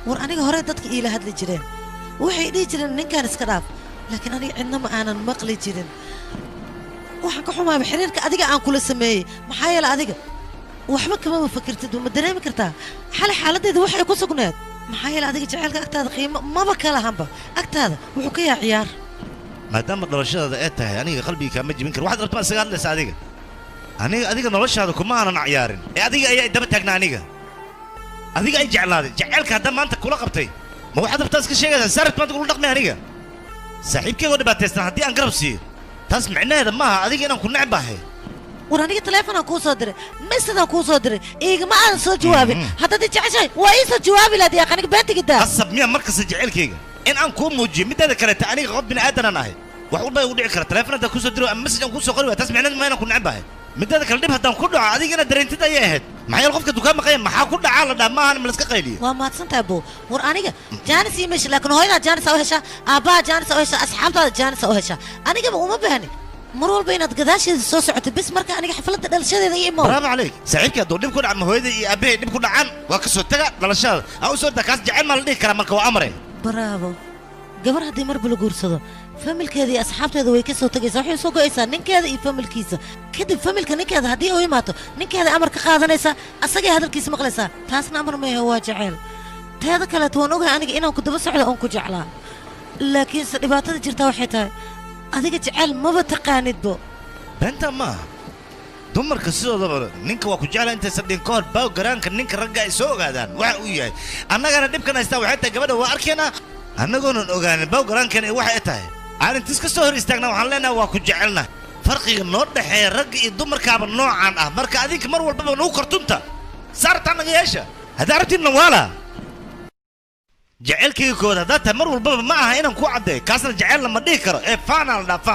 War aniga hore dadka iila hadli jireen, waxay dhihi jireen ninkaan iska dhaaf, laakiin aniga cidna ma aanan maqli jirin. Waxaan ka xumaaba xiriirka adiga aan kula sameeyey, maxaa yeele adiga waxba kamaba fakirtid. Ma dareemi kartaa xalay xaaladdeeda waxay ku sugneed? Maxaa yeele adiga jaceylka agtaada qiimo maba ka lahanba, agtaada wuxuu ka yaa ciyaar. Maadaama dhalashadaada ee tahay, aniga qalbiga kaama jibin karo. Waxaad rabtaa isaga hadlaysa. Adiga aniga adiga noloshaada kuma aanan ciyaarin ee adiga ayaa daba taagnaa. Aniga adiga ay jeclaaday. Jaceylka haddaan maanta kula qabtay, ma waxaad rabtaa iska sheegaysaa? Saa rabta maanta kula dhaqmay. Aniga saaxiibkeygoo dhibaataysan haddii aan garab siiyo, taas micnaheeda maaha adiga inaan ku necbahay. War aniga taleefonaan kuu soo diray, messageaan kuu soo diray, igama aadan soo jawaabin. Haddaad i jeceshahay waa ii soo jawaabi lahayd. Yaaq, aniga beentigidaa. Qasab miya markasta jaceylkayga in aan kuu muujiyo? Mideeda kaleeta, aniga qof bini aadanaan ahay, wax walba igu dhici kara. Taleefon haddaan kusoo diro ama message aan kuu soo qori waaya, taas micnaheedu ma inaan ku necbahay. Mideeda kale, dhib haddaan ku dhaco, adiga inaad dareentid ayay ahayd. Maxaa yeele qofka dukaan maqaya maxaa ku dhacaa la dhaha maahan ma laska qayliyo. Waa mahadsantahay, bo. War aniga chance ii meesha, laakiin hooyadaa chance u heshaa, aabbaha chance u heshaa, asxaabtaada chance u heshaa. Anigaba uma baahni mar walba inaad gadaasheeda soo socoto. Bes marka aniga xafladda dhalashadeeda ii imow. Bravo calayk. Saaxiibkii hadduu dhib ku dhaca ama hooyada iyo aabbahay dhib ku dhacaan, waa ka soo taga dhalashada aan u soo daa. Kaas jecel maa la dhihi karaa? Marka waa amre. Bravo. Gabar haddii marba la guursado, familkeeda iyo asxaabteeda way ka soo tegaysaa, waxay soo go'aysaa ninkeeda iyo familkiisa. Kadib familka ninkeeda haddii u imaato, ninkeeda amar ka qaadanaysaa, asagay hadalkiisa maqlaysaa. Taasna amar maahe, waa jaceyl. Teeda kaleeto, waan ogahay aniga inaan ku daba socdo oon ku jeclaa, laakiinse dhibaatada jirtaa waxay tahay adiga jeceyl maba taqaanidbo. Beenta maaha. Dumarka sidoodaba ninka waa ku jecla intaysan dhihin ka hor baaw garaanka ninka ragga ay soo ogaadaan waxa uu yahay. Annagana dhibkan haystaa waxay tahay gabadha waa arkaynaa annagoonan ogaanin baaw garaankan ee waxay tahay. Aan intis ka soo hor istaagna waxaan leenahay waa ku jecelna. Farqiga noo dhexeeya ragga iyo dumarkaaba noocan ah. Marka adinka mar walbaba nagu kortunta saartaa naga yeesha. Haddaa rabtiinna waala jaceylkayga koowaad haddaa tahay, mar walbaba ma aha inaan ku caddeeyo. Kaasna jaceylna ma dhihi karo ee faanaa la dhaha faan.